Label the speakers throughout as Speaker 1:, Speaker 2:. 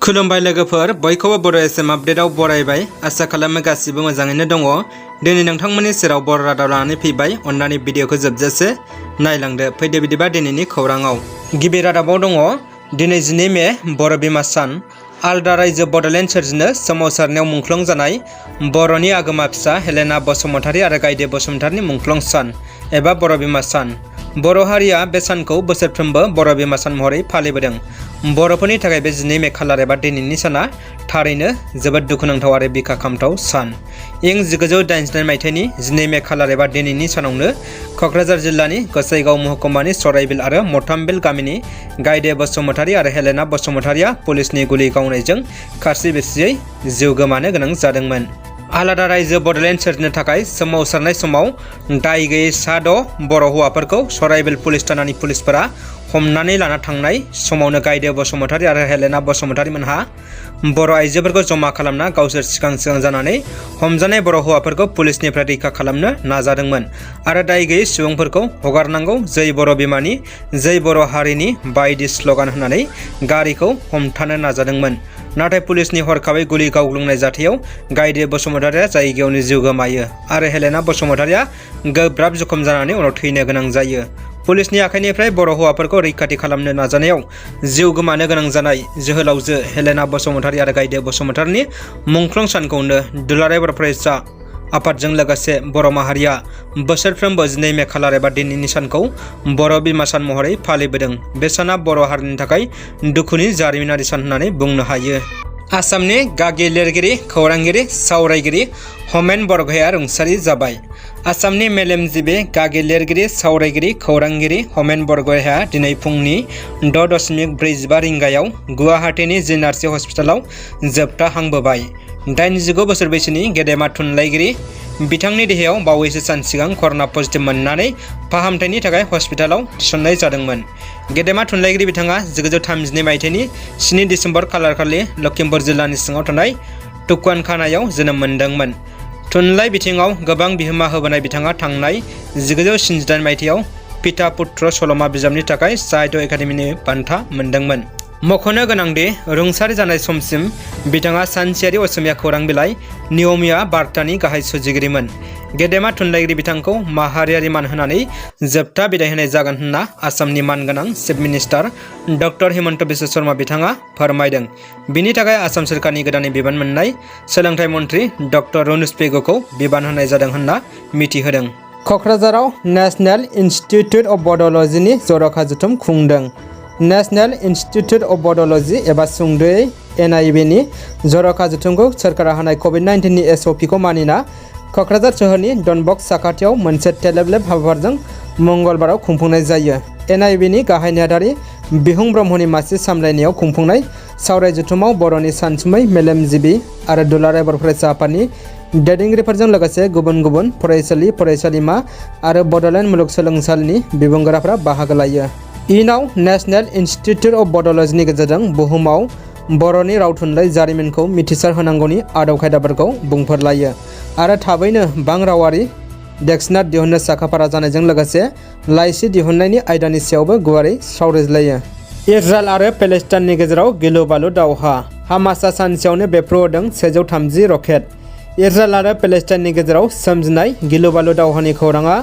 Speaker 1: खुलुमबाय लोगोफोर, बयखौबो बर' एसएम आपडेटआव बरायबाय। आसा खालामो गासिबो मोजाङैनो दङ। दिनै नोंथांमोननि सेराव बर' रादाब लानानै फैबाय। अन्नानै भिडिअखौ जोबजासे नायलांदो। फैदो बिदिबा दिनैनि खौराङाव। गिबि रादाबाव दङ दिनै 12 मे बर' बिमा सान। आलदा रायजो बड'लेण्ड सोरजिनो सोमावसारनायाव मुंख्लं जानाय बर'नि आगोमा फिसा हेलेना बसुमतारी आरो गायदे बसुमतारीनि मुंख्लं सान एबा बर' बिमा सान। बर' हारिया बे सानखौ बोसोरफ्रोमबो बर' बिमा सान महरै फालिबोदों। बर'फोरनि थाखाय बे 12 मे खालार एबा दिनैनि साना थारैनो जोबोद दुखुनांथाव आरो बिखा खामथाव सान। इं 1988 मायथाइनि 12 मे खालार एबा दिनैनि सानावनो क'क्राझार जिल्लानि गसाइगाव महकुमानि सराइबिल आरो मथामबिल गामिनि गायदे बसुमतारी आरो हेलेना बसुमतारीया पुलिसनि गुलि गावनायजों खारसि बिरसियै जिउ गोमानो गोनां जादोंमोन। आलादा रायजो बड'लेण्ड सोरजिनो थाखाय सोमावसारनाय समाव दाय गैयै 6 बर' हौवाफोरखौ सराइबिल पुलिस थानानि पुलिसफोरा हमनानै लाना थांनाय समावनो गायदे बसुमतारी आरो हेलेना बसुमतारी मोनहा बर' आइजोफोरखौ जमा खालामना गावसोर सिगां जानानै हमजानाय बर' हौवाफोरखौ पुलिसनिफ्राय रैखा खालामनो नाजादोंमोन आरो दाय गैयै सुबुंफोरखौ हगारनांगौ, जै बर' बिमानि, जै बर' हारिनि बायदि स्लगान होनानै गारिखौ हमथानो नाजादोंमोन। नाथाय पुलिसनि हरखाबै गुलि गावग्लुंनाय जाथायाव गायदे बसुमतारीया जायगायावनो जिउ गोमायो आरो हेलेना बसुमतारीया गोब्राब जखम जानानै उनाव थैनो गोनां जायो। पुलिसनि आखाइनिफ्राय बर' हौवाफोरखौ रैखाथि खालामनो नाजानायाव जिउ गोमानो गोनां जानाय जोहोलावजो हेलेना बसुमतारी आरो गायदे बसुमतारीनि मुंख्लं सानखौनो दुलाराय बर' फरायसा आफादजों लोगोसे बर' माहारिया बोसोरफ्रोमबो 12 मे खालार एबा दिनैनि सानखौ बर' बिमा सान महरै फालिबोदों। बे साना बर' हारिनि थाखाय दुखुनि जारिमिनारि सान होननानै बुंनो हायो। आसामनि गागि लिरगिरि, खौरांगिरि, सावरायगिरि हमेन बरग'हाइया रुंसारि जाबाय। आसामनि मेलेमजिबि गागि लिरगिरि, सावरायगिरि, खौरांगिरि हमेन बरग'हाइया दिनै फुंनि 6:45 रिंगायाव गुवाहाटीनि जिएनआरसि हस्पिटालाव जोबथा हां बोबाय। 89 बोसोर बैसोनि गेदेमा थुनलाइगिरि बिथांनि देहायाव बावैसो सान सिगां कर'ना पजिटिभ मोननानै फाहामथायनि थाखाय हस्पिटालाव थिसननाय जादोंमोन। गेदेमा थुनलाइगिरि बिथाङा 1932 मायथाइनि 7 दिसेम्बर खालारखालि लखिमपुर जिल्लानि सिङाव थानाय तुकुनखानायाव जोनोम मोन्दोंमोन। थुनलाइ बिथिङाव गोबां बिहोमा होबोनाय बिथाङा थांनाय 1978 मायथाइयाव पिता पुत्र सल'मा बिजाबनि थाखाय साहित्य एकाडेमिनि बान्था मोन्दोंमोन। मख'नो गोनांदि रुंसारि जानाय समसिम बिथाङा सानसेयारि असमिया खौरां बिलाइ नियमिया बार्तानि गाहाय सुजुगिरिमोन। गेदेमा थुनलाइगिरि बिथांखौ माहारियारि मान होनानै जोबथा बिदाय होनाय जागोन होनना आसामनि मानगोनां chief minister doctor Himanta Biswa Sharma बिथाङा फोरमायदों। बिनि थाखाय आसाम सोरखारनि गोदानै बिबान मोननाय सोलोंथाइ मन्थ्रि डक्टर रनोज पेगुखौ बिबान होनाय जादों होनना मिथिहोदों। क'क्राझाराव नेशनेल इनस्टिट्युट अफ बड'लजिनि जर'खा जथुम खुंदों। नेशनेल इनस्टिट्युट अफ बड'लजि एबा सुंद'यै NIB-नि जर'खा जथुमखौ सोरखारा होनाय COVID-19 नि SOP-खौ मानिना क'क्राझार सोहोरनि डनबक्स साखाथियाव मोनसे टेलेब हाबाफारिजों मंगलबाराव खुंफुंनाय जायो। NIB-नि गाहाय नेहाथारि बिहुं ब्रह्मनि मासि सामलायनायाव खुंफुंनाय सावराय जथुमाव बर'नि सानसुमै मेलेमजिबि आरो दुलाराय बर' फरायसा आफादनि दैदेनगिरिफोरजों लोगोसे गुबुन गुबुन फरायसालि, फरायसालिमा आरो बड'लेण्ड मुलुगसोलोंसालिनि बिबुंगोराफोरा बाहागो लायो। इनाव नेशनेल इनस्टिट्युट अफ बड'लजिनि गेजेरजों बुहुमाव बर'नि राव थुनलाइ जारिमिनखौ मिथिसार होनांगौनि आदब खायदाफोरखौ बुंफोरलायो आरो थाबैनो बां रावारि डिक्शनारि दिहुननो साखाफारा जानायजों लोगोसे लाइसि दिहुननायनि आयदानि सायावबो गुवारै सावरायज्लायो। इजराइल आरो पेलेस्टाइननि गेजेराव गिलु-बालु दावहा। हामासआ सानसेयावनो बेफ्रुहोदों 130 रकेट। इजराइल आरो पेलेस्टाइननि गेजेराव सोमजिनाय गिलु-बालु दावहानि खौराङा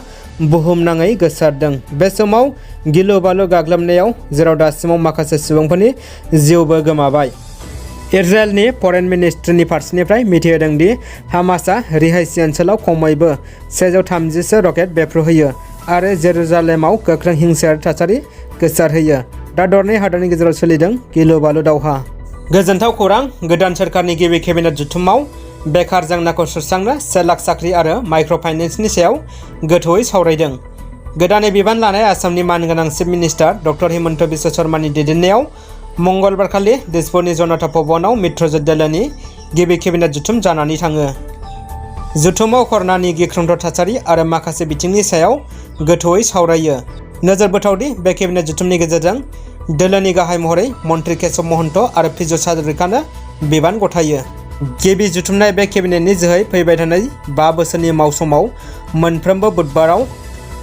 Speaker 1: बुहुमनाङै गोसारदों। बे समाव गिलु-बालु गाग्लोबनायाव जेराव दासिमाव माखासे सुबुंफोरनि जिउबो गोमाबाय। इजराइलनि फरेन मिनिस्ट्रिनि फारसेनिफ्राय मिथिहोदों दि हामासआ रिहायसि ओनसोलाव खमैबो 130 रकेट बेफ्रुहोयो आरो जेरुजालेमाव गोख्रों हिंसायारि थासारि गोसारहोयो। दा दरनै हादोरनि गेजेराव सोलिदों गिलु-बालु दावहा। गोजोनथाव खौरां, गोदान सोरखारनि गिबि केबिनेट जथुमाव बेकार जेंनाखौ सुस्रांनो 1 लाख साख्रि आरो माइक्र' फाइनेन्सनि सायाव गोथौयै सावरायदों। गोदानै बिबान लानाय आसामनि मानगोनां chief minister doctor Himanta Biswa शर्मानि दैदेननायाव मंगलबारखालि दिसपुरनि जनता भवनाव मित्रजोत दोलोनि गिबि केबिनेट जथुम जानानै थाङो। जथुमाव कर'नानि गिख्रंथाव थासारि आरो माखासे बिथिंनि सायाव गोथौयै सावरायो। नोजोर बोथावदि बे केबिनेट जथुमनि गेजेरजों दोलोनि गाहाय महरै मन्त्रि केशव महन्त आरो पीयूष हाजरिकानो बिबान गथायो। गिबि जुथुमनाय बे केबिनेटनि जोहै फैबाय थानाय 5 बोसोरनि मावसमाव मोनफ्रोमबो बुधबाराव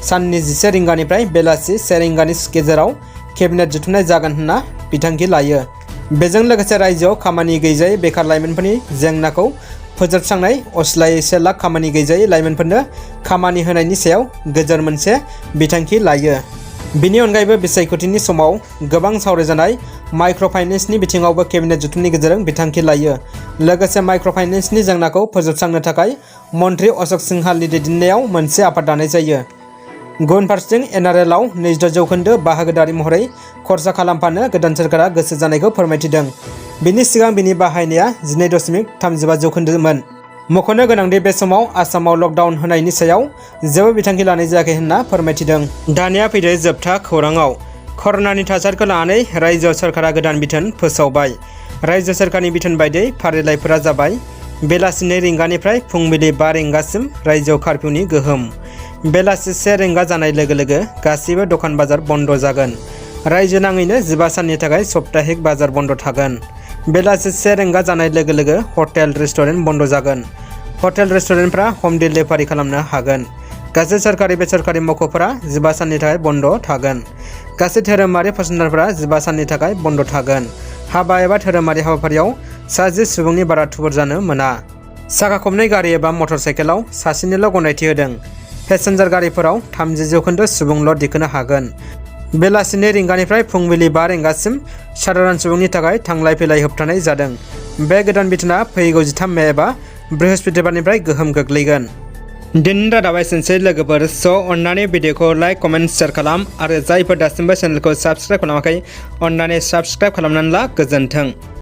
Speaker 1: साननि 11 रिंगानिफ्राय बेलासि 1 रिंगानि गेजेराव केबिनेट जुथुमनाय जागोन होनना बिथांखि लायो। बेजों लोगोसे रायजोआव खामानि गैजायै बेखार लाइमोनफोरनि जेंनाखौ फोजोबस्रांनाय, अस्लायै 1 लाख खामानि गैजायै लाइमोनफोरनो खामानि होनायनि सायाव गोजोर मोनसे बिथांखि लायो। बिनि अनगायैबो बिसायख'थिनि समाव गोबां सावरायजानाय माइक्र' फाइनेन्सनि बिथिङावबो केबिनेट जथुमनि गेजेरजों बिथांखि लायो। लोगोसे माइक्र' फाइनेन्सनि जेंनाखौ फोजोबस्रांनो थाखाय मन्त्रि अश'क सिंहालनि दैदेननायाव मोनसे आफाद दानाय जायो। गुबुन फारसेथिं एनआरएलआव 26% बाहागोदारि महरै खरसा खालामफानो गोदान सोरखारा गोसो जानायखौ फोरमायथिदों। बिनि सिगां बिनि बाहायनाया 12.35%मोन। मख'नो गोनांदि बे समाव आसामाव लकडाउन होनायनि सायाव जेबो बिथांखि लानाय जायाखै होनना फोरमायथिदों। दानिया फैदो जोबथा खौराङाव। कर'नानि थासारिखौ लानानै रायजो सोरखारा गोदान बिथोन फोसावबाय। रायजो सोरखारनि बिथोन बायदियै फारिलाइफोरा जाबाय: बेलासि 2 रिंगानिफ्राय फुंबिलि 5 रिंगासिम रायजोआव कारफिउनि गोहोम। बेलासि 1 रिंगा जानाय लोगो लोगो गासैबो दखान बाजार बन्द जागोन। रायजो नाङैनो 15 साननि थाखाय सप्ताहिक बाजार बन्द थागोन। बेलासि 1 रिंगा जानाय लोगो लोगो हटेल रेस्टुरेन्ट बन्द जागोन। हटेल रेस्टुरेन्टफ्रा हम डिलिभारि खालामनो हागोन। गासै सोरखारि बेसरकारि मावख'फोरा 15 साननि थाखाय बन्द थागोन। गासै धोरोमारि फसंथानफोरा 15 साननि थाखाय बन्द थागोन। हाबा एबा धोरोमारि हाबाफारियाव 20 सुबुंनि बारा थुबुर जानो मोना। साखा खबनै गारि एबा मटर साइकेलाव सासेनिल' गनायथि होदों। पेसेन्जार गारिफोराव 30% सुबुंल' दिखोनो हागोन। बेलासि 2 रिंगानिफ्राय फुंबिलि 5 रिंगासिम साधारन सुबुंनि थाखाय थांलाय फैलाय होबथानाय जादों। बे गोदान बिथोना फैगौ 13 मे एबा बृहस्पतिबारनिफ्राय गोहोम गोग्लैगोन। दिनैनि रादाबा एसेनोसै लोगोफोर। अन्नानै भिडिअखौ लाइक, कमेन्ट, शेयार खालाम आरो जायफोर दासिमबो चेनेलखौ साबस्क्राइब खालामाखै अन्नानै साबस्क्राइब खालामनानै ला। गोजोन्थों।